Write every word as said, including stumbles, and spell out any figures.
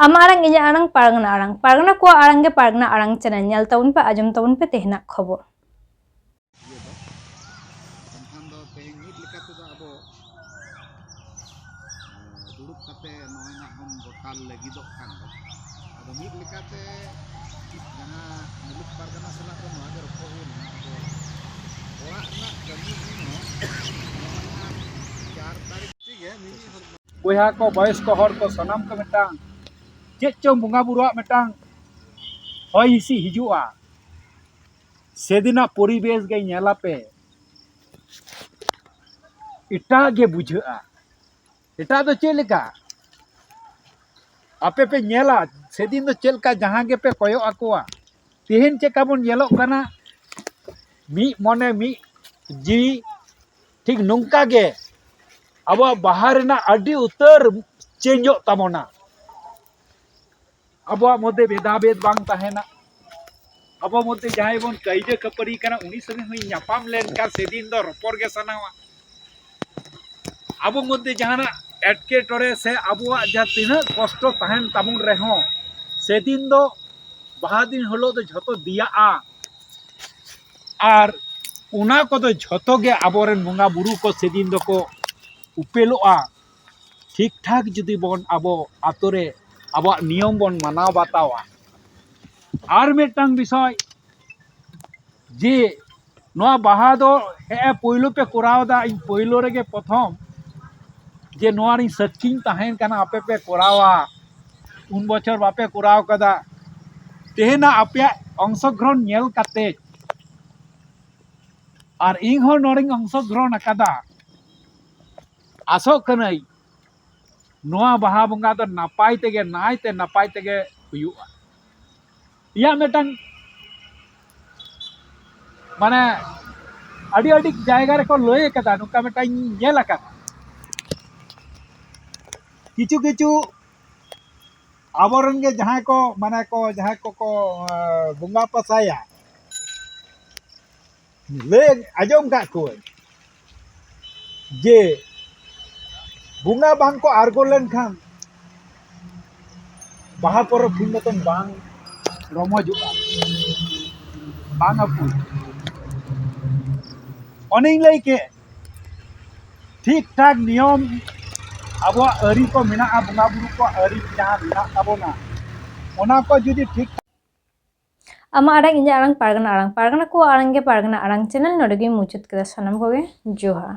ᱟᱢᱟᱜ ᱟᱲᱟᱝ, ᱤᱧᱟᱹᱜ ᱟᱲᱟᱝ, ᱯᱟᱨᱜᱟᱱᱟ ᱟᱲᱟᱝ᱾ ᱯᱟᱨᱜᱟᱱᱟ ᱠᱚᱣᱟᱜ ᱟᱲᱟᱝ ᱜᱮ ᱯᱟᱨᱜᱟᱱᱟ ᱟᱲᱟᱝ ᱪᱮᱱᱮᱞ᱾ ᱧᱮᱞ ᱛᱟᱵᱚᱱ ᱯᱮ, ᱟᱸᱡᱚᱢ ᱛᱟᱵᱚᱱ ᱯᱮ ᱛᱮᱦᱮᱧᱟᱜ ᱠᱷᱚᱵᱚᱨ᱾ ᱤᱭᱟᱹ ᱫᱚ᱾ ᱮᱱᱠᱷᱟᱱ ᱫᱚ ᱛᱮᱦᱮᱧ ᱢᱤᱫ ᱞᱮᱠᱟ ᱛᱮᱫᱚ ᱟᱵᱚ, ᱮ, ᱫᱩᱲᱩᱵ ᱠᱟᱛᱮ ᱱᱚᱜᱼᱚᱭ ᱱᱟᱜ ᱵᱚᱱ ᱜᱚᱴᱟ ᱞᱟᱹᱜᱤᱫᱚᱜ ᱠᱟᱱ ᱫᱚ᱾ ᱟᱫᱚ ᱢᱤᱫ ᱞᱮᱠᱟᱛᱮ ᱡᱟᱦᱟᱸ ᱢᱩᱞᱩᱠ ᱯᱟᱨᱜᱟᱱᱟ ᱥᱟᱞᱟᱜ ᱫᱚ ᱱᱚᱣᱟ ᱜᱮ ᱨᱚᱯᱚᱲ ᱦᱩᱭ ᱞᱮᱱᱟ᱾ ᱟᱫᱚ ᱚᱲᱟᱜ ᱨᱮᱱᱟᱜ ᱠᱟᱹᱢᱤ ᱦᱚᱸ ᱱᱚᱜᱼᱚᱭ ᱱᱟᱜ ᱪᱟᱨ ᱛᱟᱹᱨᱤᱠᱷ ᱴᱷᱤᱠ ᱜᱮᱭᱟ, ᱢᱤᱫ ᱦᱚᱲ ᱵᱚᱭᱦᱟ ᱠᱚ, ᱵᱚᱭᱚᱥ ᱠᱚ, ᱦᱚᱲ ᱠᱚ, ᱥᱟᱱᱟᱢ ᱠᱚ ᱢᱤᱫᱴᱟᱝ ᱪᱮᱫ ᱪᱚᱝ ᱵᱚᱸᱜᱟ ᱵᱩᱨᱩᱣᱟᱜ ᱢᱤᱫᱴᱟᱝ ᱦᱚᱭ ᱦᱤᱸᱥᱤᱫ ᱦᱤᱡᱩᱜᱼᱟ᱾ ᱥᱮᱫᱤᱱᱟᱜ ᱯᱚᱨᱤᱵᱮᱥ ᱜᱮ ᱧᱮᱞᱟᱯᱮ, ᱮᱴᱟᱜ ᱜᱮ ᱵᱩᱡᱷᱟᱹᱜᱼᱟ᱾ ᱮᱴᱟᱜ ᱫᱚ ᱪᱮᱫ ᱞᱮᱠᱟ? ᱟᱯᱮ ᱯᱮ ᱧᱮᱞᱟ, ᱥᱮᱫᱤᱱ ᱫᱚ ᱪᱮᱫ ᱞᱮᱠᱟ ᱡᱟᱦᱟᱸ ᱜᱮᱯᱮ ᱠᱚᱭᱚᱜ ᱟᱠᱚᱣᱟ᱾ ᱛᱮᱦᱮᱧ ᱪᱮᱫ ᱞᱮᱠᱟ ᱵᱚᱱ ᱧᱮᱞᱚᱜ ᱠᱟᱱᱟ, ᱢᱤᱫ ᱢᱚᱱᱮ ᱢᱤᱫ ᱡᱤᱣᱤ, ᱴᱷᱤᱠ ᱱᱚᱝᱠᱟ ᱜᱮ ᱟᱵᱚᱣᱟᱜ ᱵᱟᱦᱟ ᱨᱮᱱᱟᱜ ᱟᱹᱰᱤ ᱩᱛᱟᱹᱨ ᱪᱮᱧᱡᱚᱜ ᱛᱟᱵᱚᱱᱟ᱾ ᱟᱵᱚᱣᱟᱜ ᱢᱚᱫᱽᱫᱷᱮ ᱵᱷᱮᱫᱟᱵᱷᱮᱫ ᱵᱟᱝ ᱛᱟᱦᱮᱱᱟ᱾ ᱟᱵᱚ ᱢᱚᱫᱽᱫᱷᱮ ᱡᱟᱦᱟᱸᱭ ᱵᱚᱱ ᱠᱟᱹᱭᱡᱟᱹ ᱠᱷᱟᱹᱯᱟᱹᱨᱤ ᱠᱟᱱᱟ, ᱩᱱᱤ ᱥᱟᱞᱟᱜ ᱦᱚᱸ ᱧᱟᱯᱟᱢ ᱞᱮᱱᱠᱷᱟᱱ ᱥᱮᱫᱤᱱ ᱫᱚ ᱨᱚᱯᱚᱲ ᱜᱮ ᱥᱟᱱᱟᱣᱟ᱾ ᱟᱵᱚ ᱢᱚᱫᱽᱫᱷᱮ ᱡᱟᱦᱟᱱᱟᱜ ᱮᱴᱠᱮᱴᱚᱬᱮ ᱥᱮ ᱟᱵᱚᱣᱟᱜ ᱡᱟᱦᱟᱸ ᱛᱤᱱᱟᱹᱜ ᱠᱚᱥᱴᱚ ᱛᱟᱦᱮᱱ ᱛᱟᱵᱚᱱ ᱨᱮᱦᱚᱸ, ᱥᱮᱫᱤᱱ ᱫᱚ, ᱵᱟᱦᱟ ᱫᱤᱱ ᱦᱤᱞᱳᱜ ᱫᱚ ᱡᱷᱚᱛᱚ ᱫᱮᱭᱟᱜᱼᱟ᱾ ᱟᱨ ᱚᱱᱟ ᱠᱚᱫᱚ ᱡᱷᱚᱛᱚ ᱜᱮ ᱟᱵᱚᱨᱮᱱ ᱵᱚᱸᱜᱟ ᱵᱩᱨᱩ ᱠᱚ ᱥᱮᱫᱤᱱ ᱫᱚᱠᱚ ᱩᱯᱮᱞᱚᱜᱼᱟ᱾ ᱴᱷᱤᱠ ᱴᱷᱟᱠ ᱡᱩᱫᱤ ᱵᱚᱱ ᱟᱵᱚ ᱟᱛᱳ ᱨᱮ ᱟᱵᱚᱣᱟᱜ ᱱᱤᱭᱚᱢ ᱵᱚᱱ ᱢᱟᱱᱟᱣ ᱵᱟᱛᱟᱣᱟ᱾ ᱟᱨ ᱢᱤᱫᱴᱟᱝ ᱵᱤᱥᱚᱭ, ᱡᱮ ᱱᱚᱣᱟ ᱵᱟᱦᱟ ᱫᱚ ᱦᱮᱸ ᱯᱳᱭᱞᱳ ᱯᱮ ᱠᱚᱨᱟᱣ ᱮᱫᱟ, ᱤᱧ ᱯᱳᱭᱞᱳ ᱨᱮᱜᱮ ᱯᱨᱚᱛᱷᱚᱢ ᱡᱮ ᱱᱚᱣᱟ ᱨᱤᱧ ᱥᱟᱹᱠᱷᱤᱧ ᱛᱟᱦᱮᱸ ᱠᱟᱱᱟ, ᱟᱯᱮ ᱯᱮ ᱠᱚᱨᱟᱣᱟ, ᱩᱱ ᱵᱚᱪᱷᱚᱨ ᱵᱟᱯᱮ ᱠᱚᱨᱟᱣ ᱠᱟᱫᱟ᱾ ᱛᱮᱦᱮᱧᱟᱜ ᱟᱯᱮᱭᱟᱜ ᱚᱝᱥᱚᱜᱨᱚᱦᱚᱱ ᱧᱮᱞ ᱠᱟᱛᱮ ᱟᱨ ᱤᱧ ᱦᱚᱸ ᱱᱚᱰᱮᱧ ᱚᱝᱥᱚᱜᱨᱚᱦᱚᱱ ᱟᱠᱟᱫᱟ᱾ ᱟᱥᱚᱜ ᱠᱟᱹᱱᱟᱹᱧ ᱱᱚᱣᱟ ᱵᱟᱦᱟ ᱵᱚᱸᱜᱟ ᱫᱚ ᱱᱟᱯᱟᱭ ᱛᱮᱜᱮ, ᱱᱟᱭᱛᱮ ᱱᱟᱯᱟᱭ ᱛᱮᱜᱮ ᱦᱩᱭᱩᱜᱼᱟ᱾ ᱤᱧᱟᱹᱜ ᱢᱤᱫᱴᱟᱝ, ᱢᱟᱱᱮ, ᱟᱹᱰᱤ ᱟᱹᱰᱤ ᱡᱟᱭᱜᱟ ᱨᱮᱠᱚ ᱞᱟᱹᱭ ᱟᱠᱟᱫᱟ, ᱱᱚᱝᱠᱟ ᱢᱤᱫᱴᱟᱝ ᱤᱧ ᱧᱮᱞ ᱟᱠᱟᱫᱟ᱾ ᱠᱤᱪᱷᱩ ᱠᱤᱪᱷᱩ ᱟᱵᱚᱨᱮᱱ ᱜᱮ ᱡᱟᱦᱟᱸᱭ ᱠᱚ, ᱢᱟᱱᱮ ᱠᱚ, ᱡᱟᱦᱟᱸᱭ ᱠᱚᱠᱚ, ᱮᱸ, ᱵᱚᱸᱜᱟ ᱯᱟᱥᱟᱭᱟ, ᱞᱟᱹᱭ ᱟᱸᱡᱚᱢ ᱠᱟᱜ ᱠᱚᱣᱟᱹᱧ ᱡᱮ ᱵᱚᱸᱜᱟ ᱵᱟᱝ ᱠᱚ ᱟᱬᱜᱚ ᱞᱮᱱᱠᱷᱟᱱ ᱵᱟᱦᱟ ᱯᱚᱨᱚᱵᱽ ᱦᱩᱭ ᱞᱮᱠᱷᱟᱱ ᱵᱟᱝ ᱨᱚᱢᱚᱡᱚᱜᱼᱟ, ᱵᱟᱝ ᱟᱹᱯᱩ᱾ ᱚᱱᱮᱧ ᱞᱟᱹᱭ ᱠᱮᱫ, ᱴᱷᱤᱠ ᱴᱷᱟᱠ ᱱᱤᱭᱚᱢ ᱟᱵᱚᱣᱟᱜ ᱟᱹᱨᱤ ᱠᱚ ᱢᱮᱱᱟᱜᱼᱟ, ᱵᱚᱸᱜᱟ ᱵᱩᱨᱩ ᱠᱚ ᱟᱹᱨᱤ ᱡᱟᱦᱟᱸ ᱢᱮᱱᱟᱜ ᱛᱟᱵᱚᱱᱟ, ᱚᱱᱟ ᱠᱚ ᱡᱩᱫᱤ ᱴᱷᱤᱠ ᱟᱢᱟᱜ ᱟᱲᱟᱝ, ᱤᱧᱟᱹᱜ ᱟᱲᱟᱝ, ᱯᱟᱨᱜᱟᱱᱟ ᱟᱲᱟᱝ, ᱯᱟᱨᱜᱟᱱᱟ ᱠᱚᱣᱟᱜ ᱟᱲᱟᱝ ᱜᱮ ᱯᱟᱨᱜᱟᱱᱟ ᱟᱲᱟᱝ ᱪᱮᱱᱮᱞ ᱱᱚᱰᱮ ᱜᱤᱧ ᱢᱩᱪᱟᱹᱫ ᱠᱮᱫᱟ᱾ ᱥᱟᱱᱟᱢ ᱠᱚᱜᱮ ᱡᱚᱦᱟᱨ᱾